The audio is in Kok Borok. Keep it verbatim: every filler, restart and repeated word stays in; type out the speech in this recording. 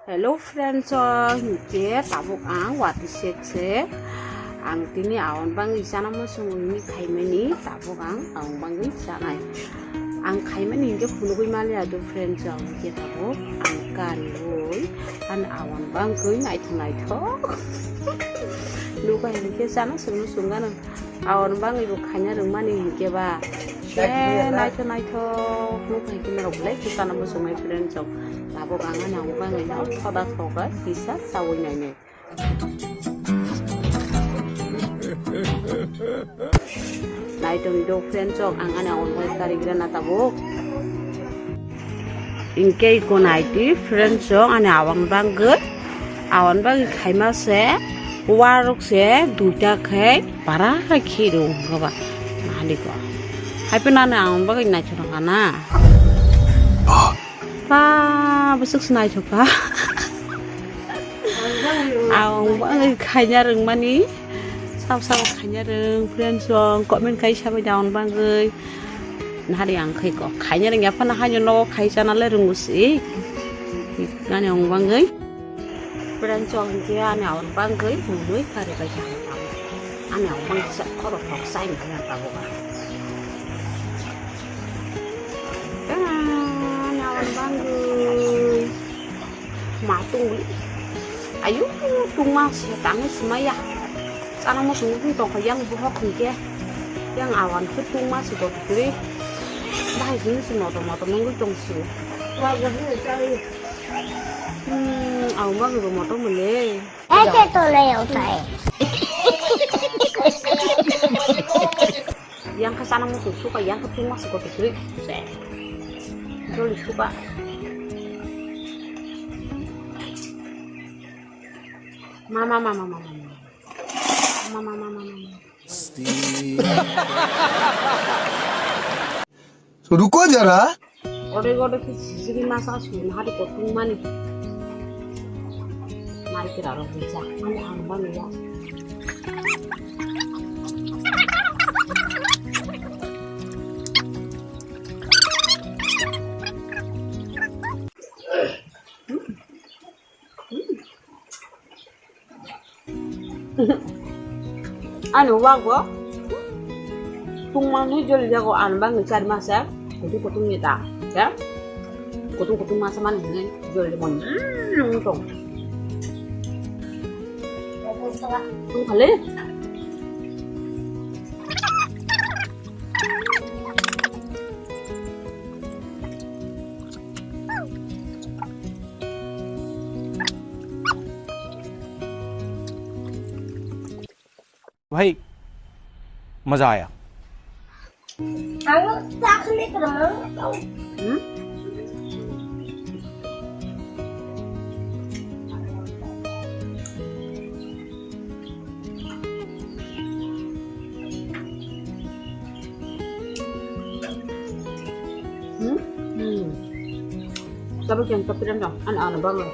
Hello friends, o hinkhe tabuk ang wati sek sek ang tini awan bangwi chana muchung hwnwi khaimani, tabuk ang awan bangwi chanai. Ang khaimani hinkhe phunugwi maliya do friends, o hinkhe tabuk ang kariwi ani awan bangwi naithok naithok nukha hinkhe chana sungno sungano. Awan bangwi bo khaina rwngmani hinkhe ba. Naithok naithok nukha hinkhe norok belai khe chana muchungnai friends rok. Tabuk ang ani awan bangwi no thoda thoga kisa chawi nainai. Naitong do friends rok, ang ani awan bangwi karigra na tabuk. Hinkhe iko naidi friends rok, ani awan bangwi, awan bangwi khaima se, warok se duita khai para khai khiru hwnkhe ba. Nahali ko. Haiphano ani awan bangwi naithok nangkha na. Ba, bwswk se naithok kha. Awan bangwi khaina rwngmani. Sabo sabo khaina rwng friends rok, comment khai sabai da awan bangwi. Nahari ang khai ko. Khaina rwngya phano haino nogo khai chana le rwngo se. Ani awan bangwi. Friends rok hinkhe ani awan bangwi mwnwi kari bai kha. Ani awan bangwi sa khoro thok sai manya tabuk. Ani awan bangwi. Ma tungwi. Ayu, tungma se tangwi se maya. Chana muchung wngwi tongkha yang bohok hinkhe. Yang awan khe tungma se gotwi kwrwi. Bahai simi se motom motom wngwi tong se. Hmm, awan bangwi bo motom le. Ete tole utai. Yang khe chana muchung suka, yang khe tungma se gotwi kwrwi. Se. Joli suka. Mama, mama, mama, mama. Mama, mama, mama, mama. Ruko jara. Ode, ode, ki sisiri masa suna hari kotung mani. Mari kira ro bija. Ani ang bang ya. Ani wago tungmani joli jago ani bangni chari masa kutung kutung ni ta ya kutung kutung masa mani hini joli mon tong tung khali. भाई, मजा आया। Hmm? Hmm. Tapi yang tapi dan dong, anak-anak banget.